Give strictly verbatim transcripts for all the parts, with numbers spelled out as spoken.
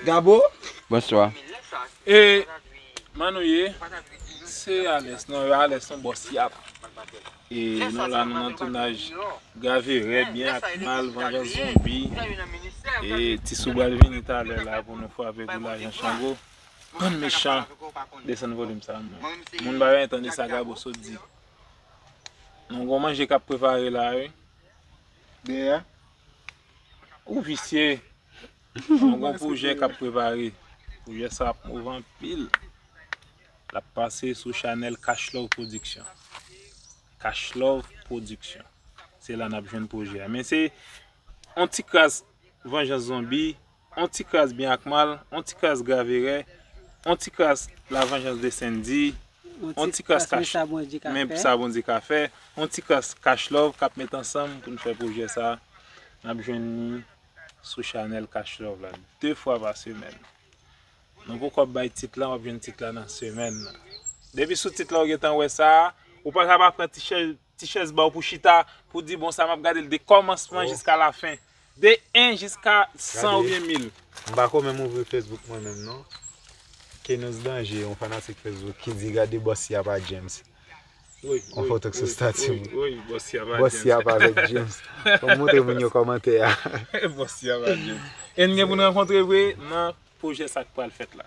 Gabo? Bonswa. E, kòman nou ye? Se Alès, non, yo Alès, non, bòs yap. E nou la, nou nan tounaj Gave Rèd, Byen ak Mal, Vanjans Zonbi. E Ti Sou pral vini talè la pou nou frape pou lajan Chango. Bann mechan. Desann volim sa, non. Moun pa vle tande sa Gabo sot di. Nou gon manje k ap prepare la, wi. Dèyè. Ou visye. Nou gon pwojè k ap prepare. Pwojè sa ap move anpil. L ap pase sou chanèl Cash Love Production. Cash Love Production. Se la n ap jwenn pwojè a. Men se on ti kras Vanjans Zonbi, on ti kras Byen ak Mal, on ti kras Gave Rèd, on ti kras La Vengeance de Sandy, on ti kras Cash, men sa Bondye ka fè, on ti kras Cash Love k ap met ansanm pou n fè pwojè sa. N ap jwenn li sou chanèl Cash Love la de fwa pa semèn. Nou poko ap bay tit la, w ap jwenn tit la nan semèn nan. Depi sou tit la ou gentan wè sa, ou pa ka pa pran ti chèz, ti chèz ba w pou chita, pou di bon sa m ap gade l de kòmansman jiska lafen. De en jiska san oubyen mil. M pa ko menm ouvri Facebook mwen menm non. Kenons Danje, yon fanatik Facebook ki di gade bòs yap a James. On foto k sou stati mwen. Bòs yap avèk James. Fò m montre moun yo kòmantè a. Bòs yap a James. E n gen pou n rankontre vre nan pwojè sa k pral fèt la.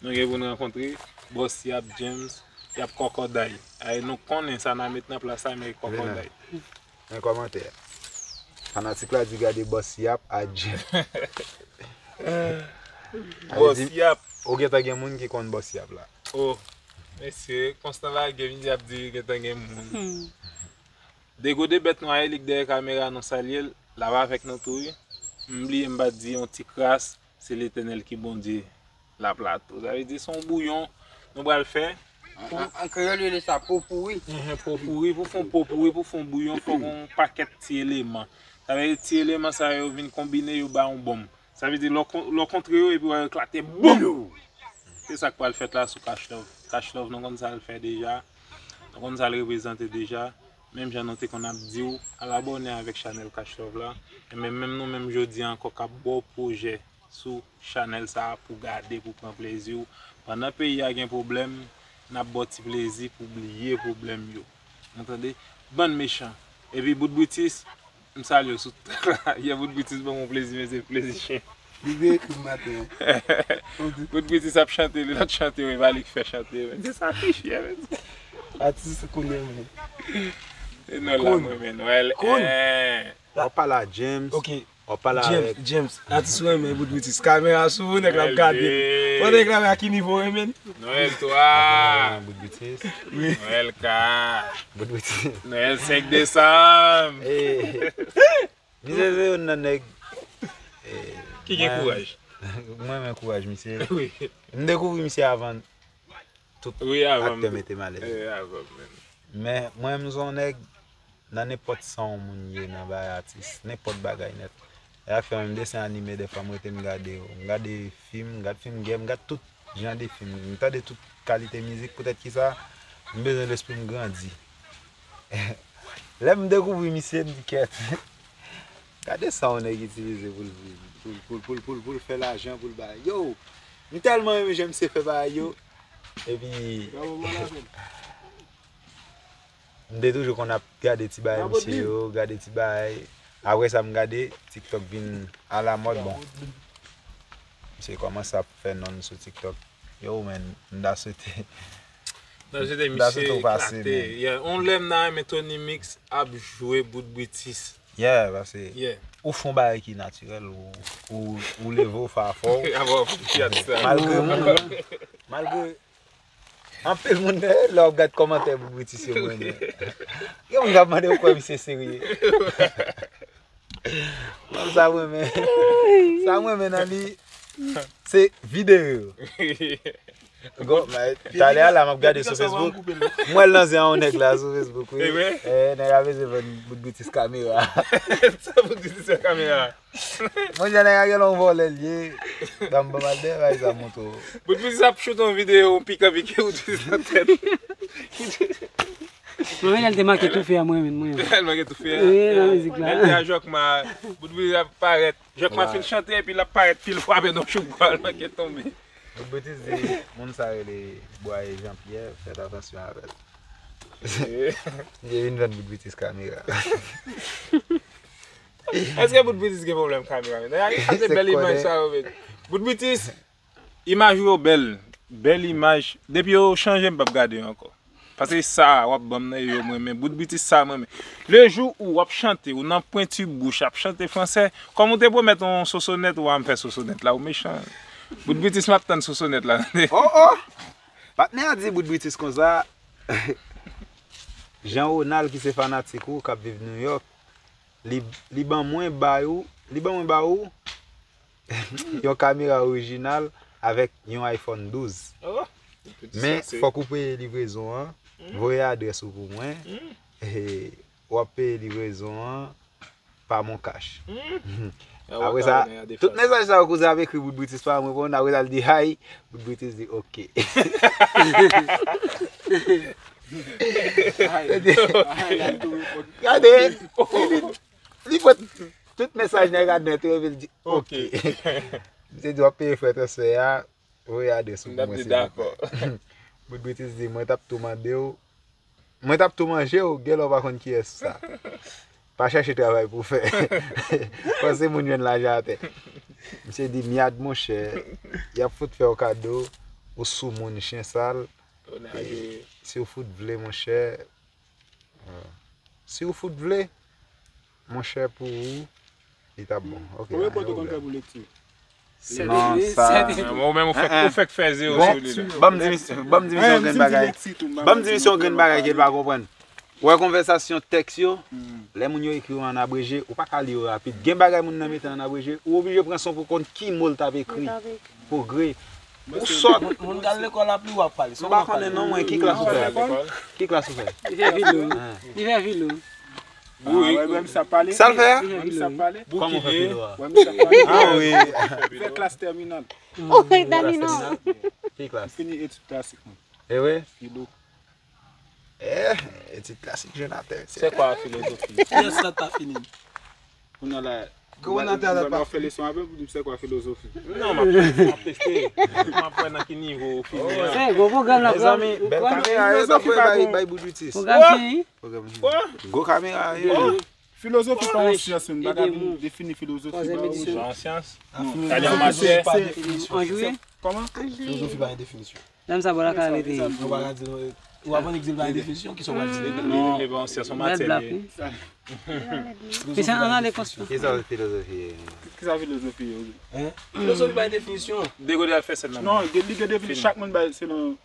Nou gen pou n rankontre bòs yap James, y ap kòkòday. Ay nou konnen sa n a met nan plas la, men kòkòday. Men kòmantè a. Fanatik la di gade bòs yap a James. Bòs yap. Ou gentan gen moun ki konn bòs yap la. Oh, mesye, konstan lage m di ap di gentan gen moun. Degode bèt nwa e li k dèyè kamera nou salye l, l ap avèk nou tou wi. M bliye m pa t di yon ti kras, se Letènèl ki Bondye. Laplato. Sa vle di se yon bouyon nou pral fè. An kreyòl yo rele sa po pouri. Enhen, po pouri, pou fè yon po pouri, pou fè yon bouyon, fòk yon pakèt ti eleman. Sa vle di ti eleman sa yo vin konbine, yo ba yon bonm. Sa vle di lè w kontre yo epi w wè yo eklate, boum! Se sa k pral fèt la sou Cash Love. Cash Love nou konn sa l fè deja. Nou konn sa l reprezante deja. Menm jan nou te konn ap di w, al abòne avèk chanèl Cash Love la. Enben menm nou menm jodi a ankò k ap ba w pwojè sou chanèl sa pou gade, pou pran plezi w. Pandan peyi a gen pwoblèm, n ap ba w ti plezi pou bliye pwoblèm yo. Ou tande? Bann mechan. Epi bout britis, m salye w sou yè bout britis ban m yon plezi, men se plezi chen. Li vin ekri m maten an. Bout britis ap chante, li lòt chante, wi, pa li k fè chante, men se sa ki fye, men. Atis kounye a menm. E non la mwen men Nwèl. Koun. Eh. W ap pale a James. Ok. W ap pale James, avèk. James, atis ou renmen bout britis. Kamera sou ou, nèg la ap gade. Bon, nèg la, men a ki nivo w renmen? Nwèl twa. Bout britis. Nwèl ka. Bout britis. Nwèl senk desanm. Eh. Misye se youn nan nèg. Ki gen kouraj. Mwen men kouraj misye. Wi. M dekouvri misye avan tout Wi, avan aktè mete m alèz. Eh, avan menm. Men mwen m se yon nèg nan nenpòt sa yon moun ye nan bagay atis, nenpòt bagay nèt. E sa k fè menm desen anime dèfwa m rete m gade yo. M gade fim, m gade fim gè, m gade tout jan de fim. M tande tout kalite mizik, poutèt kisa m bezwen lespri m grandi. Lè m dekouvri misye, m di kèt. Gade sa yon nèg itilize pou l viv, pou l pou l pou l pou l pou l fè lajan, pou l bay. Yo, m tèlman renmen jan misye fè bagay yo. Epi m te toujou konn ap gade ti bagay misye yo, gade ti bagay. Apre sa m gade TikTok vin alamòd, bon. Misye kòmanse ap fè nonn sou TikTok. Yo men, m ta swete. M ta swete misye eklate. Yeah, on lè m ta renmen Tony Mix ap jwe bout britis. Yeah, paske Yeah. Ou fè yon bagay ki natirèl, ou, ou, ou leve w fè afè w. Avan pou ki ap sa. Malgre moun, malgre anpil moun dèyè lè w ap gad kòmantè pou britis yo mwen men. Gen moun k ap mande ou kwè misye serye. Mwen sa mwen men. Sa mwen men nan li se videyo. Go, talè a la m ap gade sou Facebook. M wè l nan zen an yon nèg la sou Facebook wi. Eh, nèg la bezwen vann bout britis kamera. Sa bout britis kamera. Mwen jan nèg a gen lè yon vòlè l ye. Ban m ban m al dèyè bay sa montre w. Bout britis ap choute yon videyo, yon pikan pike bout britis nan tèt. Mwen menm lè l te make toufe a mwen menm, mwen. L make toufe a. Wi, nan mizik la. Lè l te a Jòkma, bout bri ap parèt. Jòkma fin chante epi l ap parèt pil fwa men non chou gwa l manke tonbe. Bout Britis di, moun sa rele Bwaye Jean Pierre, fèt atansyon avè l. Misye vin vann Bout Britis kamera. Èske Bout Britis gen pwoblèm kamera menm? Sa se bèl imaj sa yo menm. Bout Britis, imaj ou yo bèl. Bèl imaj. Depi yo chanje m p ap gade yo ankò. Paske sa w ap ban m nan yo mwen renmen. Bout Britis sa mwen renmen. Le jou ou w ap chante, ou nan pwenti bouch ap chante fransè, kòm ou te pwomèt yon sosonèt, ou a m fè sosonèt la, ou mechan. Bout Britis m ap tann sosonèt la. Oh oh! Patnè a di Bout Britis konsa, Jean Ronald ki se fanatik ou k ap viv New York, li, li ban mwen ba ou, li ban mwen ba ou yon kamera orijinal avèk yon iPhone douz. Men fòk ou peye livrezon an, voye adrès ou pou mwen, e, w ap peye livrezon an pa MonCash. Apre sa, tout mesaj sa yo kouzen ap ekri Bout Britis pa mwen pou apre sa l di hi, Bout Britis di oke. Gade, li, li pran tout mesaj nèg la nèt, epi l di oke. Misye di w ap peye frè transfè a, voye adrès ou pou mwen silvouplè. Bout Britis di mwen t ap tou mande w, mwen t ap tou manje w, gen lè w pa konn kiyès sa. Pa chèche travay pou w fè. Panse moun jwenn lajan atè. Misye di myad monchè, y ap fout fè w kado, ou sou moun chen sal. Si w fout vle monchè, si w fout vle, monchè pou ou, li t ap bon. Ok, konbyen pòt ou konn fè pou lekti? Non, sa. Ou menm ou fèk, ou fèk fè zewo sou li la. Ban m di misye, ban m di misye yon grenn bagay. Ban m di misye yon grenn bagay ke l pa konprann. Ou wè konvèsasyon tèks yo, lè moun yo ekri yo an abreje, ou pa ka li yo rapid. Gen bagay moun nan mete an abreje, ou oblije pran san w pou konn ki mo l t ap ekri. Pwogrè. Ou sòt. Moun k al lekòl la pli w ap pale. Ou pa konnen non mwen ki klas ou fè. Ki klas ou fè? Li fè filo. Li fè filo. Sa l fè a? Kòman w fè filo a? Ah wi. Fè klas tèminal. Oh, tèminal. Ki klas? Fini etid klasik mwen. E wi? Filo. Eh, etid klasik jèn atè. Se kwa filozofi? Kiyès la ta fini? Kounye a la, ou fè leson avè m pou di m se kwa filozofi. Non, m ap, m ap teste. M ap wè nan ki nivo ou fini an. Se gwo pwogram la. Mezanmi, bèl kamera yo t ap voye bay, bay Bout Britis. Pwogram fini. Pwogram fini. Gwo kamera yo. Filozofi pa yon syans, menm bagay pou defini filozofi pa yon syans. Sa yon matyè. Kòman? Filozofi pa yon definisyon. Menm sa bò lakay rete. Ou pa ka di, ou pa konn egzil pa definisyon, ki sa w pral di? Non. Li pa yon syans, yon matyè li ye. Mesye, ann ale konsa. Ki sa filozofi ye? Ki sa filozofi ye? Filozofi pa definisyon. Degode al fè sèn nan. Non, li gen definisyon, chak moun bay selon